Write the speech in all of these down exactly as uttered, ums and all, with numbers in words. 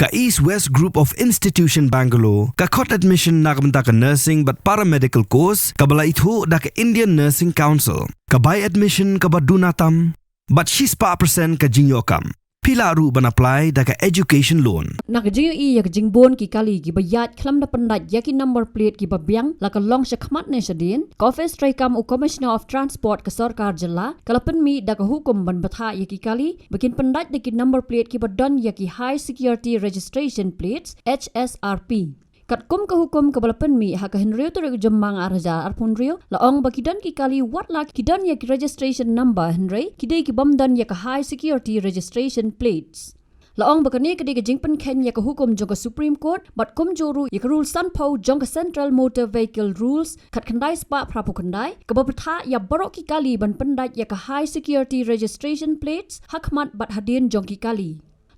Ka East West Group of Institution Bangalore ka khot admission na ka bynta ka nursing bad paramedical course kaba la ithuh da ka Indian Nursing Council. Ka bai admission kaba duna tam bad shispah percent ka jingïoh kam. Phi lah ruh ban apply da ka education loan. Na ka jingïohi ïa ka jingbun ki kali kiba ïaid khlem da pyndait ïa ki number plate kiba biang la ka long shakhmat ne shadien, ka ophis treikam u Commissioner of Transport ka sorkar jylla ka la pynmih da ka hukum ban bthah ïa ki kali ba kin pyndait da ki number plate kiba don ïa ki High Security Registration Plates, H S R P. Katkum ka hukum kaba la pynmih ha ka hynriew tarik u Jymmang ar hajar arphew hynriew, la ong ba ki don ki kali wat la ki don ïa ki registration number, hynrei ki dei ki bym don ïa ka High Security Registration Plates. La ong ba kane ka dei ka jingpynkheiñ ïa ka hukum jong ka Supreme Court bad kumjuh ruh ïa ka rule sanphew jong ka Central Motor Vehicle Rules khatkhyndai spah phraphew khyndai, kaba bthah ïa baroh ki kali ban pyndait ïa ka High Security Registration Plates ha khmat bad hadien jong ki kali.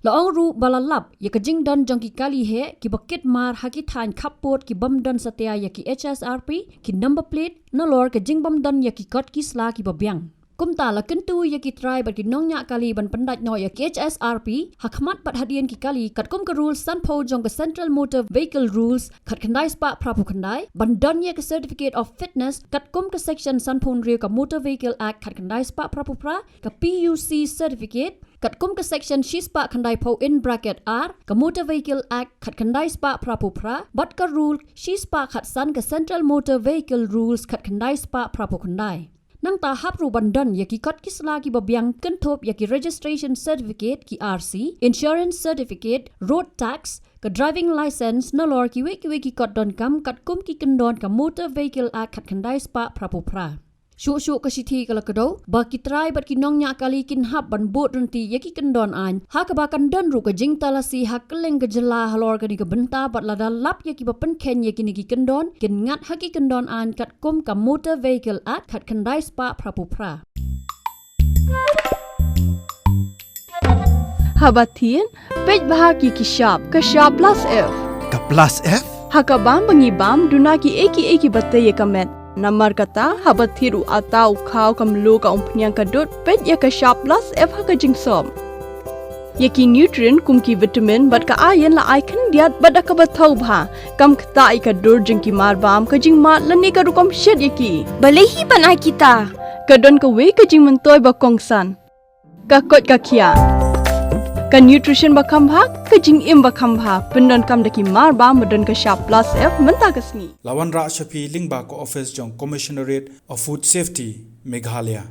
La ong ruh ba la lap ïa ka jingdon jong ki kali heh kiba kit mar ha ki thaiñ khappud ki bym don satia ïa ki H S R P, ki number plate, nalor ka jingbym don ïa ki kot ki sla kiba biang. Kumta la kyntu ïa ki trai bad ki nongñiah kali ban pyndait noh ïa ki H S R P ha khmat bad hadien ki kali katkum ka rule sanphew jong ka Central Motor Vehicle Rules khatkhyndai spah phraphew khyndai, ban don ïa ka Certificate of Fitness katkum ka section sanphew hynriew ka Motor Vehicle Act khatkhyndai spah phraphew phra, ka P U C certificate katkum ka section shispah khyndaiphew in bracket R ka Motor Vehicle Act khatkhyndai spah phraphew phra bad ka rule shispah khatsan ka Central Motor Vehicle Rules khatkhyndai spah phraphew khyndai. Nangta hap ruh ban don ïa ki kot ki sla kiba biang kynthup ïa ki registration certificate, ki R C, insurance certificate, road tax, ka driving license, nalor kiwei kiwei ki kot donkam katkum ki kyndon ka Motor Vehicle Act khatkhyndai spah phraphew phra. Shuh shuh ka shithi ka la kdew ba ki trai bad ki nongñiah kali kin hap ban bud ryntih ïa ki kyndon aiñ, ha kaba kan don ruh ka jingtalasi ha kylleng ka jylla halor kane ka bynta bad lada lap ïa kiba pynkheiñ ïa kine ki kyndon, kin ngat ha ki kyndon aiñ katkum ka Motor Vehicle Act khatkhyndai spah phraphew phra. Haba thied, peit bha ki ki shap, ka shap plus F. Ka plus F? Ha ka bam ba ngi bam, duna ki ei ki ei kiba tei ïa ka met. Namar kata, haba thied u atta, u khaw, ka mluh, ka umphniang, ka dud, peit ïa ka shap plus F ha ka jingsop. Ïa ki nutrient kum ki vitamin bad ka iron la ai khyndiat bad da kaba thaw bha. Kam ktah ïa ka dur jong ki mar bam, ka jingmad lane ka rukom shet ïa ki. Balei hi ban ai kita? Ka don kawei ka jingmyntoi ba kongsan. Ka koit ka khiah. Ka nutrition ba kham bha, ka jingim ba kham bha. Pyndonkam da ki mar bam ba don ka shap plus F mynta ka sngi. La wanrah sha phi lyngba ka office jong Commissionerate of Food Safety, Meghalaya.